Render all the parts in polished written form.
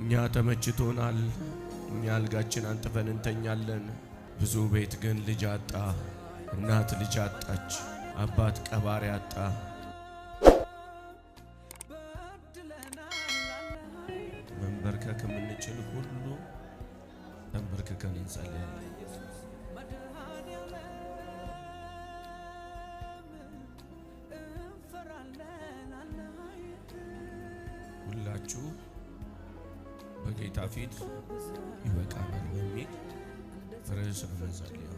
እኛ ተመችቶናል፣ እኛ አልጋችን አንጥፈን እንተኛለን። ብዙ ቤት ግን ልጅ አጣ፣ እናት ልጅ አጣች፣ አባት ቀባሪ አጣ። መንበርከክ የምንችል ሁሉ ተንበርክከን እንጸልያለን። ሁላችሁ በጌታ ፊት ይበቃናል በሚል ርዕስ ነው የምንጸልየው።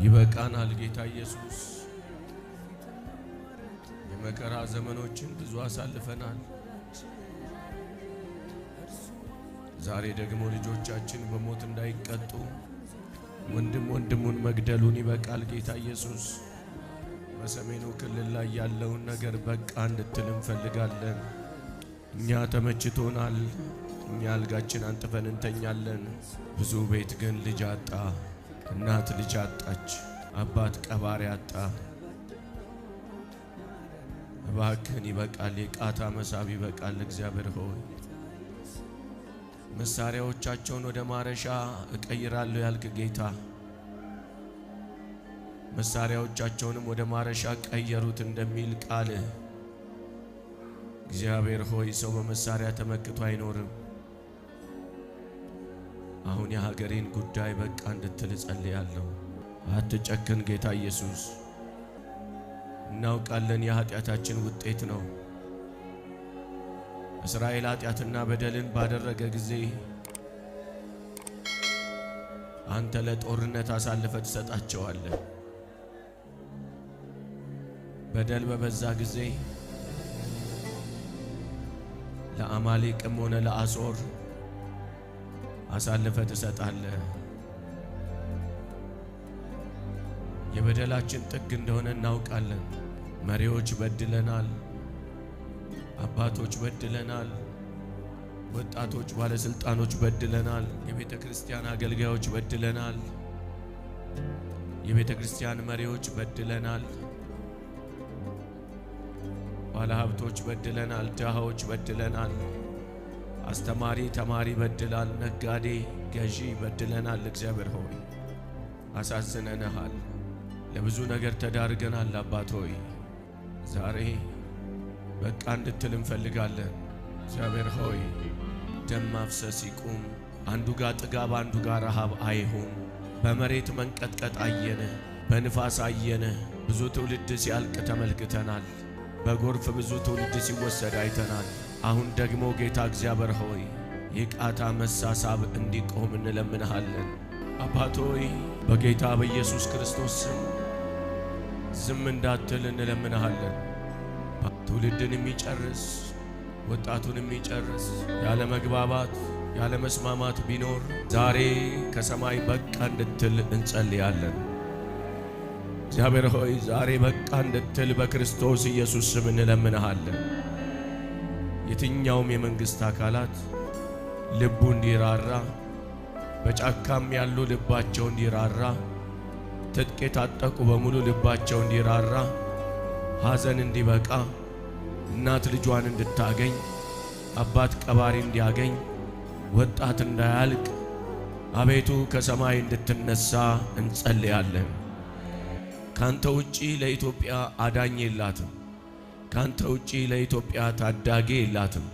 ይበቃናል ጌታ ኢየሱስ። የመከራ ዘመኖችን ብዙ አሳልፈናል። ዛሬ ደግሞ ልጆቻችን በሞት እንዳይቀጡ ወንድም ወንድሙን መግደሉን ይበቃል ጌታ ኢየሱስ። በሰሜኑ ክልል ላይ ያለውን ነገር በቃ እንድትል እንፈልጋለን። እኛ ተመችቶናል፣ እኛ አልጋችን አንጥፈን እንተኛለን። ብዙ ቤት ግን ልጅ አጣ፣ እናት ልጅ አጣች፣ አባት ቀባሪ አጣ። እባክህን ይበቃል፣ የቃታ መሳብ ይበቃል። እግዚአብሔር ሆይ መሳሪያዎቻቸውን ወደ ማረሻ እቀይራለሁ ያልክ ጌታ መሳሪያዎቻቸውንም ወደ ማረሻ ቀየሩት እንደሚል ቃልህ እግዚአብሔር ሆይ ሰው በመሳሪያ ተመክቶ አይኖርም። አሁን የሀገሬን ጉዳይ በቃ እንድትል እጸልያለሁ። አትጨክን ጌታ ኢየሱስ። እናውቃለን የኃጢአታችን ውጤት ነው። እስራኤል ኃጢአትና በደልን ባደረገ ጊዜ አንተ ለጦርነት አሳልፈ ትሰጣቸዋለህ። በደል በበዛ ጊዜ ለአማሌቅም ሆነ ለአሦር አሳልፈ ትሰጣለህ። የበደላችን ጥግ እንደሆነ እናውቃለን። መሪዎች በድለናል፣ አባቶች በድለናል፣ ወጣቶች፣ ባለስልጣኖች በድለናል፣ የቤተ ክርስቲያን አገልጋዮች በድለናል፣ የቤተ ክርስቲያን መሪዎች በድለናል፣ ባለሀብቶች በድለናል፣ ድሃዎች በድለናል፣ አስተማሪ ተማሪ በድላል፣ ነጋዴ ገዢ በድለናል። እግዚአብሔር ሆይ አሳዝነንሃል፣ ለብዙ ነገር ተዳርገናል። አባት ሆይ ዛሬ በቃ እንድትል እንፈልጋለን። እግዚአብሔር ሆይ ደም ማፍሰስ ይቁም። አንዱ ጋር ጥጋብ፣ አንዱ ጋር ረሃብ አይሁን። በመሬት መንቀጥቀጥ አየነ፣ በንፋስ አየነ። ብዙ ትውልድ ሲያልቅ ተመልክተናል። በጎርፍ ብዙ ትውልድ ሲወሰድ አይተናል። አሁን ደግሞ ጌታ እግዚአብሔር ሆይ የቃታ መሳሳብ እንዲቆም እንለምንሃለን። አባት ሆይ በጌታ በኢየሱስ ክርስቶስ ስም ዝም እንዳትል እንለምንሃለን። ትውልድን የሚጨርስ ወጣቱን የሚጨርስ ያለ መግባባት ያለ መስማማት ቢኖር ዛሬ ከሰማይ በቃ እንድትል እንጸልያለን። እግዚአብሔር ሆይ ዛሬ በቃ እንድትል በክርስቶስ ኢየሱስ ስም እንለምንሃለን። የትኛውም የመንግሥት አካላት ልቡ እንዲራራ፣ በጫካም ያሉ ልባቸው እንዲራራ፣ ትጥቅ የታጠቁ በሙሉ ልባቸው እንዲራራ፣ ሐዘን እንዲበቃ፣ እናት ልጇን እንድታገኝ፣ አባት ቀባሪ እንዲያገኝ፣ ወጣት እንዳያልቅ አቤቱ ከሰማይ እንድትነሳ እንጸልያለን። ካንተ ውጪ ለኢትዮጵያ አዳኝ የላትም። ካንተ ውጪ ለኢትዮጵያ ታዳጊ የላትም።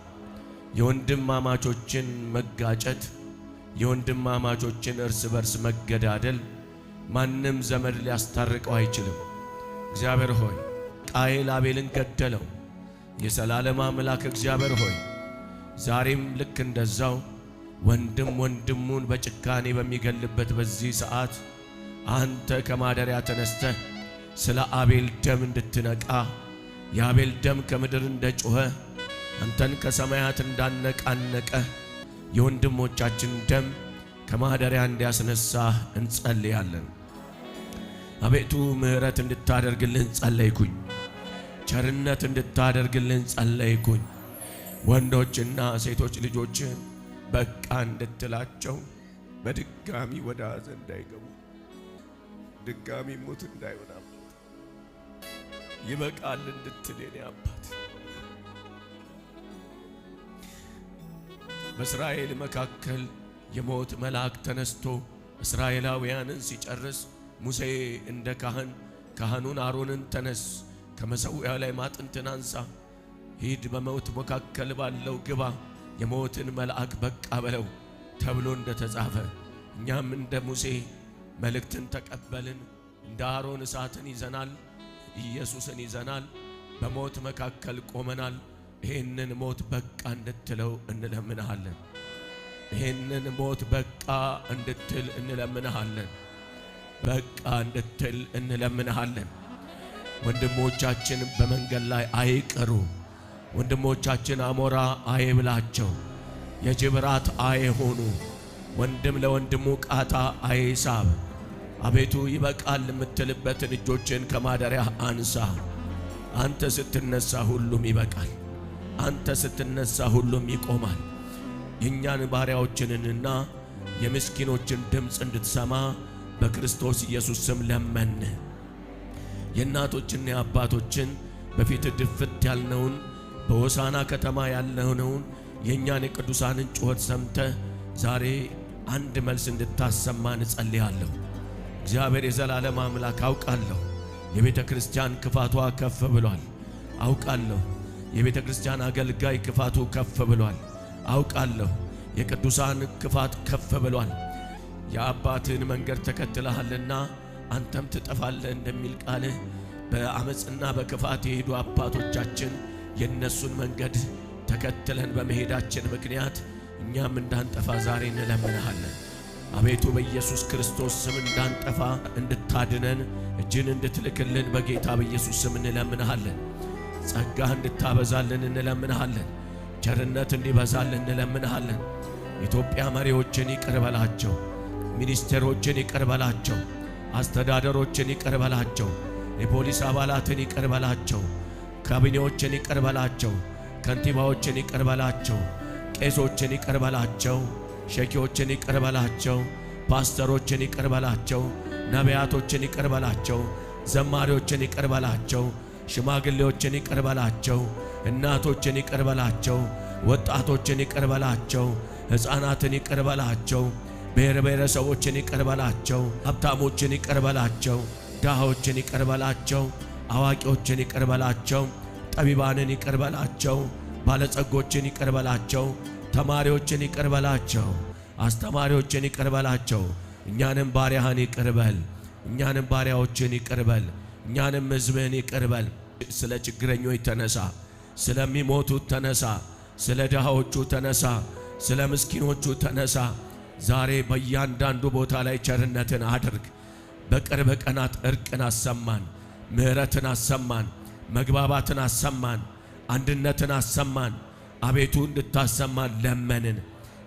የወንድማማቾችን መጋጨት፣ የወንድማማቾችን እርስ በርስ መገዳደል ማንም ዘመድ ሊያስታርቀው አይችልም። እግዚአብሔር ሆይ ቃየል አቤልን ገደለው። የዘላለም አምላክ እግዚአብሔር ሆይ ዛሬም ልክ እንደዛው ወንድም ወንድሙን በጭካኔ በሚገልበት በዚህ ሰዓት አንተ ከማደሪያ ተነስተህ ስለ አቤል ደም እንድትነቃ የአቤል ደም ከምድር እንደጮኸ አንተን ከሰማያት እንዳነቃነቀ የወንድሞቻችን ደም ከማደሪያ እንዲያስነሳ እንጸልያለን። አቤቱ ምሕረት እንድታደርግልን ጸለይኩኝ። ቸርነት እንድታደርግልን ጸለይኩኝ። ወንዶችና ሴቶች ልጆችን በቃ እንድትላቸው በድጋሚ ወደ ሐዘን እንዳይገቡ ድጋሚ ሞት እንዳይሆን አባት ይበቃል እንድትል የኔ አባት በእስራኤል መካከል የሞት መልአክ ተነስቶ እስራኤላውያንን ሲጨርስ ሙሴ እንደ ካህን ካህኑን አሮንን ተነስ፣ ከመሠዊያው ላይ ማጥንትን አንሳ፣ ሂድ፣ በሞት መካከል ባለው ግባ፣ የሞትን መልአክ በቃ በለው ተብሎ እንደተጻፈ እኛም እንደ ሙሴ መልእክትን ተቀበልን። እንደ አሮን እሳትን ይዘናል፣ ኢየሱስን ይዘናል። በሞት መካከል ቆመናል። ይህንን ሞት በቃ እንድትለው እንለምንሃለን። ይህንን ሞት በቃ እንድትል እንለምንሃለን። በቃ እንድትል እንለምንሃለን። ወንድሞቻችን በመንገድ ላይ አይቀሩ። ወንድሞቻችን አሞራ አይብላቸው፣ የጅብ ራት አይሆኑ። ወንድም ለወንድሙ ቃታ አይሳብ። አቤቱ ይበቃል የምትልበትን እጆችን ከማደሪያ አንሳ። አንተ ስትነሳ ሁሉም ይበቃል። አንተ ስትነሳ ሁሉም ይቆማል። የእኛን ባሪያዎችንና የምስኪኖችን ድምፅ እንድትሰማ በክርስቶስ ኢየሱስ ስም ለመን። የእናቶችና የአባቶችን በፊት ድፍት ያልነውን በሆሳና ከተማ ያልነውን የእኛን የቅዱሳንን ጩኸት ሰምተህ ዛሬ አንድ መልስ እንድታሰማ እንጸልያለሁ። እግዚአብሔር የዘላለም አምላክ፣ አውቃለሁ የቤተ ክርስቲያን ክፋቷ ከፍ ብሏል። አውቃለሁ የቤተ ክርስቲያን አገልጋይ ክፋቱ ከፍ ብሏል። አውቃለሁ የቅዱሳን ክፋት ከፍ ብሏል። የአባትህን መንገድ ተከትለሃልና አንተም ትጠፋለህ እንደሚል ቃልህ በአመፅና በክፋት የሄዱ አባቶቻችን የእነሱን መንገድ ተከትለን በመሄዳችን ምክንያት እኛም እንዳንጠፋ ዛሬ እንለምንሃለን። አቤቱ በኢየሱስ ክርስቶስ ስም እንዳንጠፋ እንድታድነን እጅን እንድትልክልን በጌታ በኢየሱስ ስም እንለምንሃለን። ጸጋህ እንድታበዛልን እንለምንሃለን። ቸርነት እንዲበዛልን እንለምንሃለን። ኢትዮጵያ መሪዎችን ይቅር በላቸው። ሚኒስቴሮችን ይቅር በላቸው። አስተዳደሮችን ይቅር በላቸው። የፖሊስ አባላትን ይቅር በላቸው። ካቢኔዎችን ይቅር በላቸው። ከንቲባዎችን ይቅር በላቸው። ቄሶችን ይቅር በላቸው። ሼኪዎችን ይቅር በላቸው። ፓስተሮችን ይቅር በላቸው። ነቢያቶችን ይቅር በላቸው። ዘማሪዎችን ይቅር በላቸው። ሽማግሌዎችን ይቅር በላቸው። እናቶችን ይቅር በላቸው። ወጣቶችን ይቅር በላቸው። ሕፃናትን ይቅር በላቸው። ብሔር ብሔረሰቦችን ይቅር በላቸው። ሀብታሞችን ይቅር በላቸው። ድሃዎችን ይቅር በላቸው። አዋቂዎችን ይቅር በላቸው። ጠቢባንን ይቅር በላቸው። ባለጸጎችን ይቅር በላቸው። ተማሪዎችን ይቅር በላቸው። አስተማሪዎችን ይቅር በላቸው። እኛንም ባሪያህን ይቅር በል። እኛንም ባሪያዎችን ይቅር በል። እኛንም ሕዝብህን ይቅር በል። ስለ ችግረኞች ተነሳ። ስለሚሞቱት ተነሳ። ስለ ድሃዎቹ ተነሳ። ስለ ምስኪኖቹ ተነሳ። ዛሬ በእያንዳንዱ ቦታ ላይ ቸርነትን አድርግ። በቅርብ ቀናት እርቅን አሰማን፣ ምሕረትን አሰማን፣ መግባባትን አሰማን፣ አንድነትን አሰማን። አቤቱ እንድታሰማን ለመንን።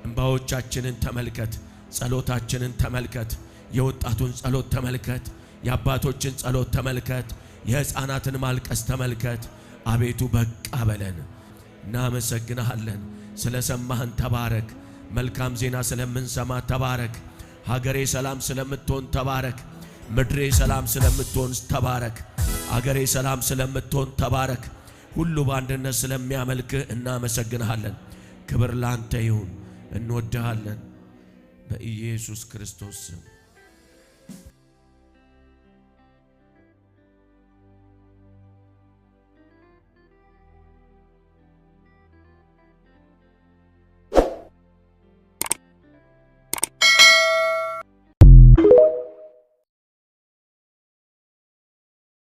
እንባዎቻችንን ተመልከት፣ ጸሎታችንን ተመልከት፣ የወጣቱን ጸሎት ተመልከት፣ የአባቶችን ጸሎት ተመልከት፣ የሕፃናትን ማልቀስ ተመልከት። አቤቱ በቃ በለን። እናመሰግንሃለን። ስለ ሰማህን ተባረክ። መልካም ዜና ስለምንሰማ ተባረክ። ሀገሬ ሰላም ስለምትሆን ተባረክ። ምድሬ ሰላም ስለምትሆን ተባረክ። አገሬ ሰላም ስለምትሆን ተባረክ። ሁሉ በአንድነት ስለሚያመልክህ እናመሰግንሃለን። ክብር ላንተ ይሁን። እንወድሃለን። በኢየሱስ ክርስቶስ ስም።